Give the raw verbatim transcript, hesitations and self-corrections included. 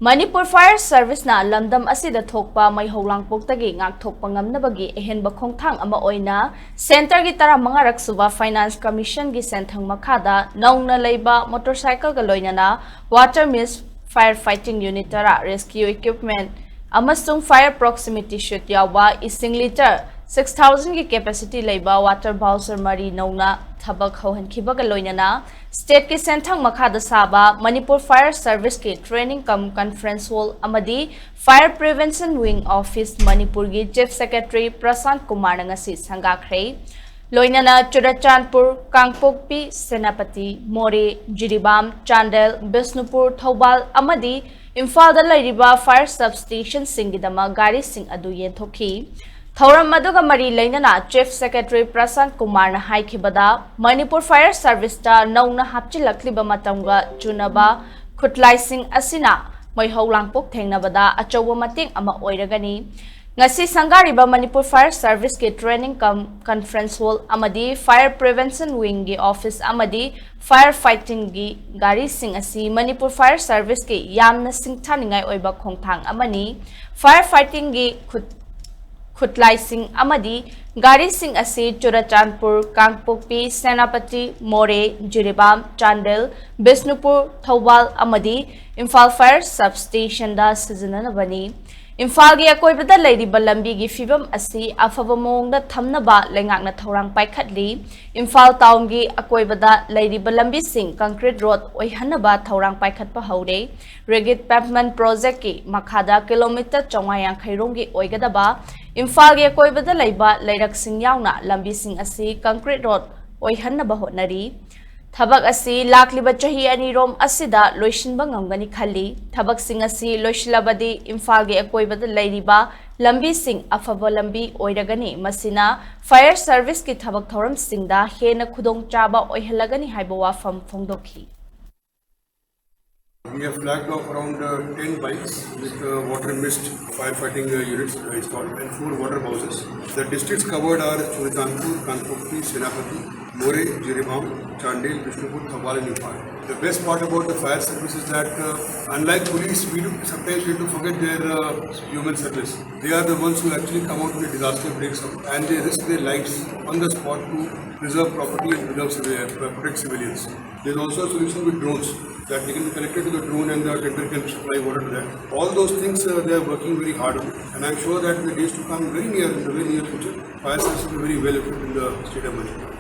Manipur Fire ꯁꯔꯚꯤꯁꯅ ꯂꯝꯗꯝ ꯑꯁꯤꯗ ꯊꯣꯛꯄ ꯃꯩꯍꯧ ꯂꯥꯡꯄꯣꯛꯇꯒꯤ ꯉꯥꯛꯊꯣꯛꯄ ꯉꯝꯅꯕꯒꯤ ꯑꯍꯦꯟꯕ ꯈꯣꯡꯊꯥꯡ ꯑꯃ ꯑꯣꯏꯅ ꯁꯦꯟꯇꯔꯒꯤ ꯇꯔꯥꯃꯉꯥ ꯁꯨꯕ ꯐꯥꯏꯅꯥꯟꯁ ꯀꯃꯤꯁꯟꯒꯤ ꯁꯦꯟꯊꯪ ꯃꯈꯥꯗ ꯅꯧꯅ ꯂꯩꯕ ꯃꯣꯇꯣꯔꯁꯥꯏꯀꯜꯒ ꯂꯣꯏꯅꯅ ꯋꯥꯇꯔ ꯃꯤꯁ ꯐꯥꯌꯔ ꯐꯥꯏꯇꯤꯡ ꯌꯨꯅꯤꯠ ꯇꯔꯥ, ꯔꯦꯁꯀ꯭ꯌꯨ ꯏꯀ꯭ꯋꯤꯞꯃꯦꯟ ꯑꯃꯁꯨꯡ ꯐꯥꯌꯔ ꯄ꯭ꯔꯣꯛꯁꯤꯃꯤꯇꯤ ꯁꯨꯠ ꯌꯥꯎꯕ ꯏꯁꯤꯡ ꯂꯤꯇꯔ ꯁꯤꯛꯁ ꯊꯥꯎꯖꯟꯒꯤ ꯀꯦꯄꯦꯁꯤꯇꯤ ꯂꯩꯕ ꯋꯥꯇꯔ ꯕꯥꯎꯁꯔ ꯃꯔꯤ ꯅꯧꯅ ꯊꯕꯛ ꯍꯧꯍꯟꯈꯤꯕꯒ ꯂꯣꯏꯅꯅ ꯁ꯭ꯇꯦꯠꯀꯤ ꯁꯦꯟꯊꯪ ꯃꯈꯥꯗ ꯁꯥꯕ ꯃꯅꯤꯄꯨꯔ ꯐꯥꯌꯔ ꯁꯔꯚꯤꯁꯀꯤ ꯇ꯭ꯔꯦꯅꯤꯡ ꯀꯝ ꯀꯟꯐꯔꯦꯟꯁ ꯍꯣꯜ ꯑꯃꯗꯤ ꯐꯥꯌꯔ ꯄ꯭ꯔꯤꯚꯦꯟꯁꯟ ꯋꯤꯡ ꯑꯣꯐꯤꯁ ꯃꯅꯤꯄꯨꯔꯒꯤ ꯆꯤꯐ ꯁꯦꯀ꯭ꯔꯦꯇꯔꯤ ꯄ꯭ꯔꯁꯥꯟꯠ ꯀꯨꯃꯥꯔꯅ ꯉꯁꯤ ꯁꯪꯒꯥꯈ꯭ꯔꯦ꯫ ꯂꯣꯏꯅꯅ ꯆꯨꯔꯆꯥꯟꯄꯨꯔ, ꯀꯥꯡꯄꯣꯛꯄꯤ, ꯁꯦꯅꯥꯄꯇꯤ, ꯃꯣꯔꯦ, ꯖꯤꯔꯤꯕꯥꯝ, ꯆꯥꯟꯗꯦꯜ, ꯕꯤꯁꯅꯨꯄꯨꯔ, ꯊꯧꯕꯥꯜ ꯑꯃꯗꯤ ꯏꯝꯐꯥꯜꯗ ꯂꯩꯔꯤꯕ ꯐꯥꯌꯔ ꯁꯕꯁ꯭ꯇꯦꯁꯟꯁꯤꯡꯒꯤꯗꯃꯛ ꯒꯥꯔꯤꯁꯤꯡ ꯑꯗꯨ ꯌꯦꯟꯊꯣꯛꯈꯤ꯫ ꯊꯧꯔꯝ ꯑꯗꯨꯒ ꯃꯔꯤ ꯂꯩꯅꯅ ꯆꯤꯐ ꯁꯦꯀ꯭ꯔꯦꯇꯔꯤ ꯄ꯭ꯔꯁꯥꯟꯠ ꯀꯨꯃꯥꯔꯅ ꯍꯥꯏꯈꯤꯕꯗ, ꯃꯅꯤꯄꯨꯔ ꯐꯥꯌꯔ ꯁꯔꯚꯤꯁꯇ ꯅꯧꯅ ꯍꯥꯞꯆꯤꯜꯂꯛꯂꯤꯕ ꯃꯇꯝꯒ ꯆꯨꯅꯕ ꯈꯨꯠꯂꯥꯏꯁꯤꯡ ꯑꯁꯤꯅ ꯃꯩꯍꯧ ꯂꯥꯡꯄꯣꯛ ꯊꯦꯡꯅꯕꯗ ꯑꯆꯧꯕ ꯃꯇꯦꯡ ꯑꯃ ꯑꯣꯏꯔꯒꯅꯤ꯫ ꯉꯁꯤ ꯁꯪꯒꯥꯔꯤꯕ ꯃꯅꯤꯄꯨꯔ ꯐꯥꯌꯔ ꯁꯔꯚꯤꯁꯀꯤ ꯇ꯭ꯔꯦꯅꯤꯡ ꯀꯝ ꯀꯟꯐꯔꯦꯟꯁ ꯍꯣꯜ ꯑꯃꯗꯤ ꯐꯥꯌꯔ ꯄ꯭ꯔꯤꯚꯦꯟꯁꯟ ꯋꯤꯡꯒꯤ ꯑꯣꯐꯤꯁ ꯑꯃꯗꯤ ꯐꯥꯌꯔ ꯐꯥꯏꯇꯤꯡꯒꯤ ꯒꯥꯔꯤꯁꯤꯡ ꯑꯁꯤ ꯃꯅꯤꯄꯨꯔ ꯐꯥꯌꯔ ꯁꯔꯚꯤꯁꯀꯤ ꯌꯥꯝꯅ ꯁꯤꯡꯊꯥꯅꯤꯡꯉꯥꯏ ꯑꯣꯏꯕ ꯈꯣꯡꯊꯥꯡ ꯑꯃꯅꯤ꯫ ꯐꯥꯌꯔ ꯐꯥꯏꯇꯤꯡꯒꯤ ꯈꯨꯠ-, ꯈꯨꯠꯂꯥꯏꯁꯤꯡ ꯑꯃꯗꯤ ꯒꯥꯔꯤꯁꯤꯡ ꯑꯁꯤ ꯆꯨꯔꯆꯥꯟꯄꯨꯔ, ꯀꯥꯡꯄꯣꯛꯄꯤ, ꯁꯦꯅꯥꯄꯇꯤ, ꯃꯣꯔꯦ, ꯖꯤꯔꯤꯕꯥꯝ, ꯆꯥꯟꯗꯦꯜ, ꯕꯤꯁꯅꯨꯄꯨꯔ, ꯊꯧꯕꯥꯜ ꯑꯃꯗꯤ ꯏꯝꯐꯥꯜ ꯐꯥꯌꯔ ꯁꯕꯁ꯭ꯇꯦꯁꯟꯗ ꯁꯤꯖꯤꯟꯅꯅꯕꯅꯤ꯫ ꯏꯝꯐꯥꯜꯒꯤ ꯑꯀꯣꯏꯕꯗ ꯂꯩꯔꯤꯕ ꯂꯝꯕꯤꯒꯤ ꯐꯤꯕꯝ ꯑꯁꯤ ꯑꯐꯕ ꯃꯑꯣꯡꯗ ꯊꯝꯅꯕ ꯂꯩꯉꯥꯛꯅ ꯊꯧꯔꯥꯡ ꯄꯥꯏꯈꯠꯂꯤ꯫ ꯏꯝꯐꯥꯜ ꯇꯥꯎꯟꯒꯤ ꯑꯀꯣꯏꯕꯗ ꯂꯩꯔꯤꯕ ꯂꯝꯕꯤꯁꯤꯡ ꯀꯪꯀ꯭ꯔꯤꯠ ꯔꯣꯗ ꯑꯣꯏꯍꯟꯅꯕ ꯊꯧꯔꯥꯡ ꯄꯥꯏꯈꯠꯄ ꯍꯧꯔꯦ꯫ ꯔꯤꯒꯤꯠ ꯄꯦꯚꯃꯦꯟꯠ ꯄ꯭ꯔꯣꯖꯦꯛꯀꯤ ꯃꯈꯥꯗ ꯀꯤꯂꯣꯃꯤꯇꯔ ꯆꯥꯝꯃꯉꯥ ꯌꯥꯡꯈꯩ ꯔꯣꯝꯒꯤ ꯑꯣꯏꯒꯗꯕ ꯏꯝꯐꯥꯜꯒꯤ ꯑꯀꯣꯏꯕꯗ ꯂꯩꯕ ꯂꯩꯔꯛꯁꯤꯡ ꯌꯥꯎꯅ ꯂꯝꯕꯤꯁꯤꯡ ꯑꯁꯤ ꯀꯪꯀ꯭ꯔꯤꯠ ꯔꯣꯗ ꯑꯣꯏꯍꯟꯅꯕ ꯍꯣꯠꯅꯔꯤ꯫ ꯊꯕꯛ ꯑꯁꯤ ꯂꯥꯛꯂꯤꯕ ꯆꯍꯤ ꯑꯅꯤꯔꯣꯝ ꯑꯁꯤꯗ ꯂꯣꯏꯁꯤꯟꯕ ꯉꯝꯒꯅꯤ ꯈꯜꯂꯤ꯫ ꯊꯕꯛꯁꯤꯡ ꯑꯁꯤ ꯂꯣꯏꯁꯤꯜꯂꯕꯗꯤ ꯏꯝꯐꯥꯜꯒꯤ ꯑꯀꯣꯏꯕꯗ ꯂꯩꯔꯤꯕ ꯂꯝꯕꯤꯁꯤꯡ ꯑꯐꯕ ꯂꯝꯕꯤ ꯑꯣꯏꯔꯒꯅꯤ꯫ ꯃꯁꯤꯅ ꯐꯥꯌꯔ ꯁꯔꯚꯤꯁꯀꯤ ꯊꯕꯛ ꯊꯧꯔꯝꯁꯤꯡꯗ ꯍꯦꯟꯅ ꯈꯨꯗꯣꯡꯆꯥꯕ ꯑꯣꯏꯍꯜꯂꯒꯅꯤ ꯍꯥꯏꯕ ꯋꯥꯐꯝ ꯐꯣꯡꯗꯣꯛꯈꯤ꯫ We have flagged off around uh, ten bikes with uh, water mist firefighting uh, units uh, installed and four water bowsers. The districts covered are Churachandpur, Kangpokpi, Senapati, Moreh, Jiribam, Chandel, Bishnupur, Thoubal and Imphal. The best part about the fire service is that, uh, unlike police, we do sometimes tend to forget their, uh, human service. They are the ones who actually come out when a disaster breaks out and they risk their lives on the spot to preserve property and preserve, uh, protect civilians. There's also a solution with drones that they can be connected to the drone and the tanker can supply water to that. All those things, uh, they are working very hard on it. And I'm sure that in the days to come, very near, in the very near future, fire service will be very well equipped in the state of Manipur.